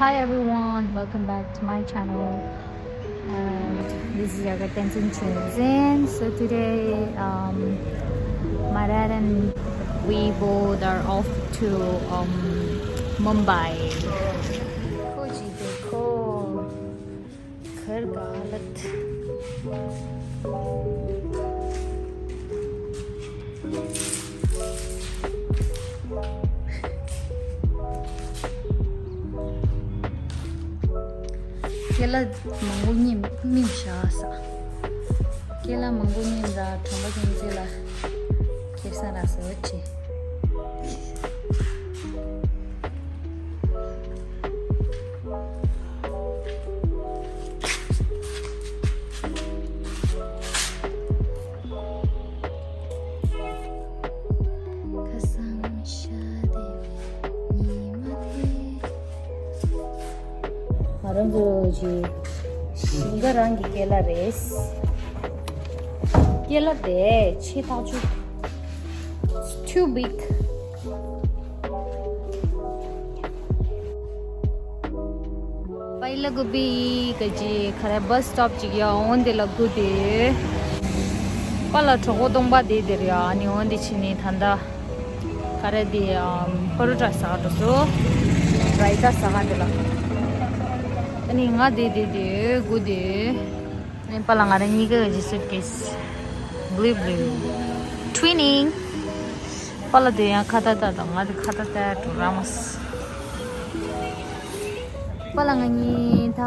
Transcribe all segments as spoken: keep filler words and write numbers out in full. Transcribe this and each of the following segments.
Hi everyone, welcome back to my channel. Um, this is Yaga Tenzin Chinzen. So today, um, Marat and we both are off to, um, Mumbai. खोजी देखो, घर का हालत। ཀེ་ལ་མང་པོ་རྙེད་མི་བཞག་ས། ཀེ་ལ་མང་པོ་རྙེད་ད་གྲོང་པ་ཅན་ཚེ་ལ་ཁེ་ས་ར་ས་བ་ཆེ། ཁ་སང་ཤ་དེ་ཉི་མ་དེ། ང་རང་ཚོ་ཅི་ཞིང་ཁ་རང་གི་ཀེ་ལ་རེད། ཀེ་ལ་དེ་ཆེ་ཐག་ཆོད། It's too big. པའི་ལ་གུ་པི་ག་ཅི་ཁ་ར་བྷ་སི་སི་ཊོབ་ཅིག་ཡ་འོན་དེ་ལ་གུ་དེ། པ་ལ་གྲོགས་པོ་སྟོང་པ་དེ་དེར་ཡ་ཨ་ནི་འོན་དེ་ཕྱི་ནས་ད་ལྟ་ཁ་ར་དེ་ཨམ་པ་རོ་ཊ་ཟ་ག་འགྲོ་སོ། རའི་ཏ་ཟ་ག་དེ་ལ། ཨ་ནི་ང་དེ་དེ་དེ་གུ་དེ། ཨ་ནི་པ་ལ་ང་ར་གཉིས་ཀ་ག་ཅི་སུཊ་ཀེ་སི། Blue blue. Twinning. པ་ལ་དེ་ཡང་ཁ་ཏ་ཏ་དང་ང་དེ་ཁ་ཏ་ཏ་ཏུ་ར་མ་སི། པ་ལ་ང་གཉིས་ད་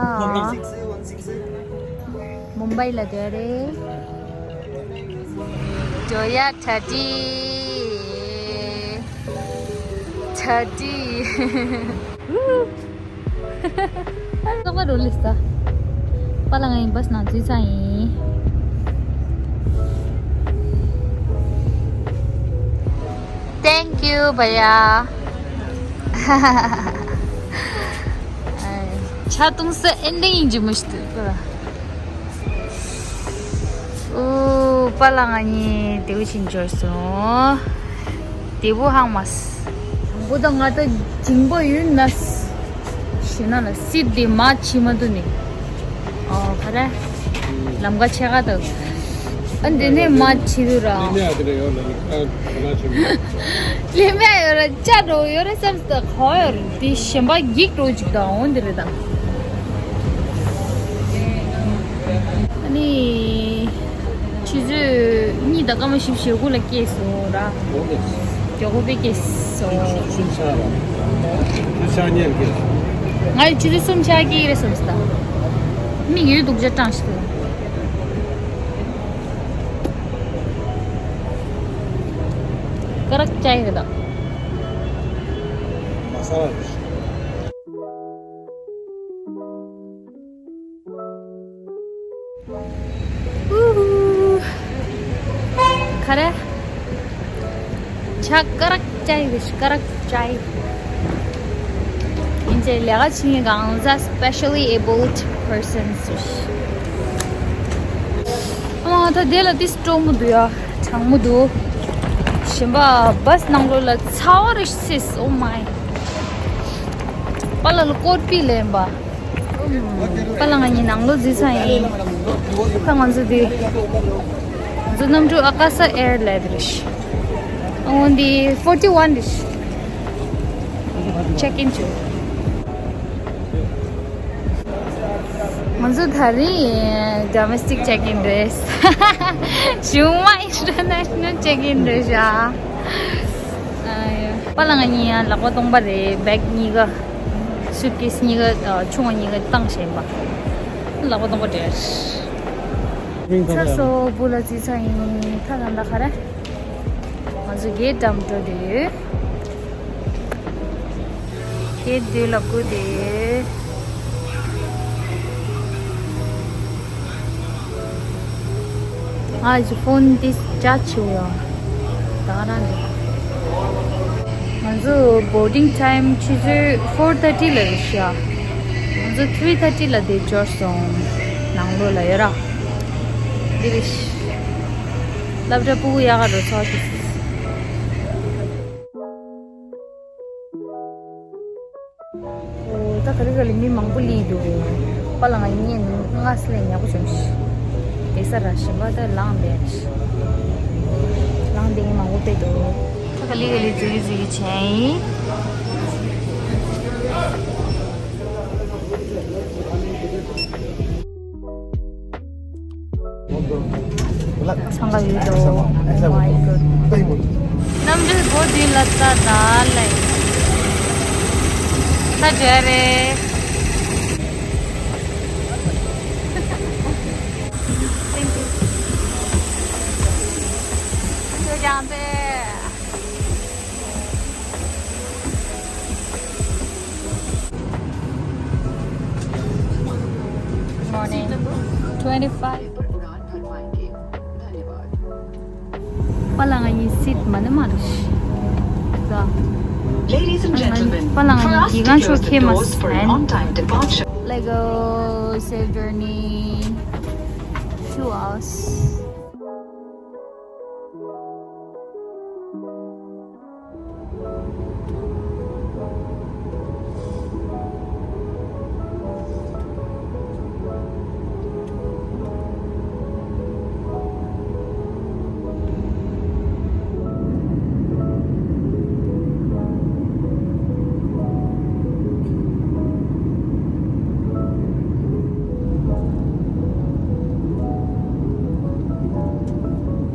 མུམ་བྷའི་ལ་སྡོད་རེད། ཇོ་ཡ་ཐར་ཊི། ཐར་ཊི། སོག་པ་རོ་ལི་ས། པ་ལ་ང་ཡིན་བྷ་སི་ནང་འཛུལ་ཚར་ཡིན། Thank you, bhaiya. ཆ་ཏུང་ས་ཨེན་ཌི་ཡིན་གྱི་མི་ཤི་ཏུ། ཨུ། པ་ལ་ང་གཉིས་དེའུ་ཕྱིན་འབྱོར་སོང་། དེ་བུ་ཧང་མ་སི། དང་པོ་དང་ང་ད་འཇིང་པོ་ཡུན་ན་སི། ཞེ་ན་ལ་སི་དེ་མ་ཆི་མ་དུ་ནི། ཨོ་ག་རེ། ལམ་ཀ་ཆེ་ག་དུ། ཨ་འདི་ནས་མ་ཆི་དུ་ར། ལི་མེ་ཨ་དེ་རེ་ཡོད་ལ་ལི་ཨ་ཁ་ཆི་མ། ལི་མེ་ཡོད་ར་ཅ་འགྲོ་ཡོད་ར་སམ་སི་ད་ག་ཡོད་ར་དེ་གཞན་པ་འགྱིག་འགྲོ་ཅིག་དང་འོན་དེ་རེད་དང་། ཨ་ནི། ཆུ་ཚོད་གཉིས་དང་སྐར་མ་བཞི་བཅུ་ཞེ་དགུ་ལ་སྐྱེས་སོང་ར། མགྱོགས་པོ་དཔེ་སྐྱེས་སོང་། སུམ་ཆ་ར། སུམ་ཆ་གཉིས་ལ་སྐྱེས་སོང་། ང་ཡི་ཆུ་ཚོད་སུམ་ཆ་སྐྱེས་རེད་བསམ་སྟ། མིག་ཡོད་སྡུག་ཅག་སྐྲངས་ཤིག་དང་། སྐ་རགས་སྐྱ་ཡི་རེད་དང་། མ་ས་བ་རེད། ཧུ་ཧུ། ག་རེ། ཆ་སྐ་རགས་ཅའི་རེད། སྐ་རགས་ཅའི། ཡིན་ཚེ་ལས་ཀ་བྱེད་མཁན་གང་ཟག་specially abled persons། ཨ་ད་དེ་ལ་ཏིས་སྤྲོ་མོ་འདུག་ཡ། གྲང་མོ་འདུག་གཞན་པ་བྷ་སི་ནང་ལོགས་ལ་ཚ་བ་རེ་སིས། Oh my། པ་ལ་ལ་ཀོཊ་པི་ལེན་པ། པ་ལ་ང་གཉིས་ནང་ལོགས་འཛུལ་ཚར་ཡིན། ད་ང་ཚོ་འདི། ང་ཚོ་གནམ་གྲུ་ཨ་ཀ་ས་ཨེར་ལེན་རེད། འོ་འདི་forty one རེད། ཅེག་ཨིན་བྱུང་། ང་ཚོ་ད་རིང་ཌོ་མེ་སི་ཊིག་ཅེག་ཨིན་རེད། གཞུང་མ་ཨིན་ཊར་ནེ་ཤ་ནལ་ཅེག་ཨིན་རེད་ཤག་པ་ལ་ང་གཉིས་ཡང་ལག་པ་སྟོང་པ་རེད། བེག་གཉིས་ཀ་སུཊ་ཀེ་སི་གཉིས་ཀ་ཆུང་བ་གཉིས་ཀ་བཏང་བཞིན་པ། ལག་པ་སྟོང་པ་རེད། ཚ་སོ་བུ་ལ་རྩི་ཚ་ཡིན། ཐ་ན་ལ་ཁ་ར་ང་ཚོ་གེ་ཊི་འགྲམ་འགྲོ་དེ་ཡོད། གེ་ཊི་དེ་ལ་སྒུག་དེ་ཡོད། ང་ཡི་ཕོན་འདི་ཅར་ཆེ་ཡོད། ད་རང་འདི། ང་ཚོ་བོར་ཌིང་ཊའིམ་ཆུ་ཚོད་four thirty ལ་རེད་ཤག་ང་ཚོ་three thirty ལ་དེ་འབྱོར་སོང་། ནང་ལོགས་ལ་ཡོད་ར། འདི་རེད། སློབ་གྲྭ་སྤུ་གུ་ཡག་ག་འགྲོ་ཚོགས་ཀྱི། ཨོ་ད་ག་རེ་ག་རེ་ མི་མང་པོ་སླེབས་འདུག་པ་ལ་ང་ཉིན་ལྔ་སླེབས་ཉག་པོ་བྱུང་ཤི། དེ་ས་ར་ཞིམ་པ་ད་ལངས་བསྡད་ཤི། ལངས་བསྡད་མི་མང་པོ་སླེབས་འདུག་ད་ག་ལེ་ག་ལེ་འཛུལ་འཛུལ་བྱས་ཡིན། ཚང་ག་ཡོད་དོ། Oh my god. གནམ་གྲུ་སྒོ་བདུན་ལ་ལྟ་ད་ལེ། ད་འདྲ་རེད། Thank you. ཁྱོད་ཀྱང་དེ། Morning. Twenty-five. པ་ལ་ང་ཡི་སིད་མ་ནི་མ་རུ་ཤི། Ladies and gentlemen, པ་ལ་ང་ཡི་གི་གང་ཤོ་ཁེ་མ་སན། Let go, safe journey. Two hours.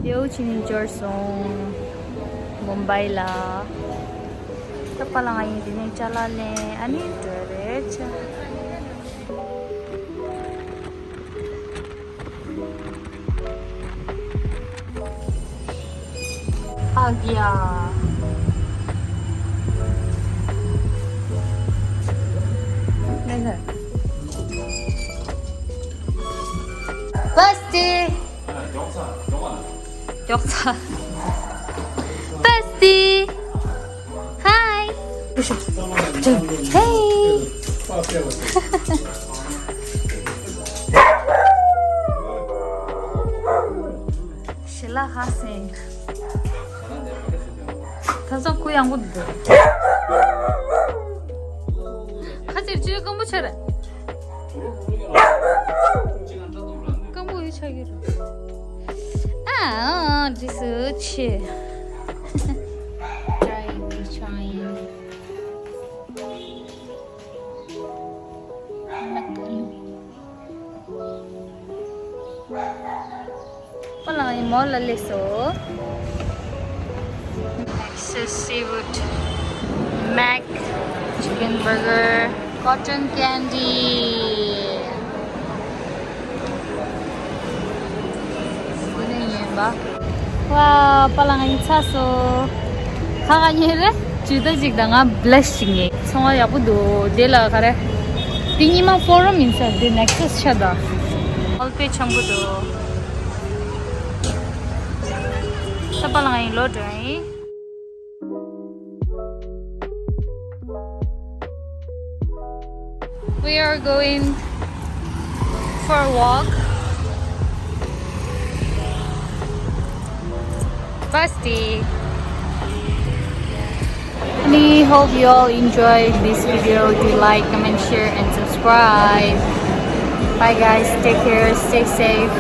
ལེའུ་ཕྱིན་ནས་འབྱོར་སོང་། མུམ་བྷའི་ལ། ད་པ་ལ་ང་ཡིན་དེ་ནས་ཅ་ལག་ལེན་ཨ་ནི་འགྲོ་རེད་ཆ། ཨ་གི་ཡ། ནེ་ནེ། Bestie. མགྱོགས་ཚ། Bestie. Hi. Hey. ཞི་ལ་ཧ་སེང་། ད་ཚོ་ཁུ་ཡང་གུ་འདུག་ཁ་ཅིག་ཅིག་སྐམ་པོ་ཆགས་རེད། སྐམ་པོ་ཡོད་ཆགས་ཀྱི་རེད། ཨ་ཨ་ཨ་ཇི་སུ་ཆེ། Trying, trying. པ་ལང་ཡི་མོལ་ལ་སླེབས་སོ། Max's seafood, Mac chicken burger, cotton candy. ཝ། པ་ལང་ཡི་ཚ་སོ། ཁ་ཁ་ཉེ་རེ། ཇུས་ཏ་ཅིག་དང་ང་བླེ་ཤིག་ཉེ། ཚོང་བ་ཡག་པོ་འདུག་དེ་ལ་ག་རེ། དེ་ཉི་མ་ཕོ་རམ་ཡིན་ས་དེ་ནེག་སི་ཆ་ད། ཨོལ་པེ་ཆང་པོ་འདུག་ས་པ་ལང་ཡི་ལོ་འགྲོ་ཡིན། We are going for a walk. Basti. We hope you all enjoyed this video. Do like, comment, share, and subscribe. Bye guys, take care, stay safe.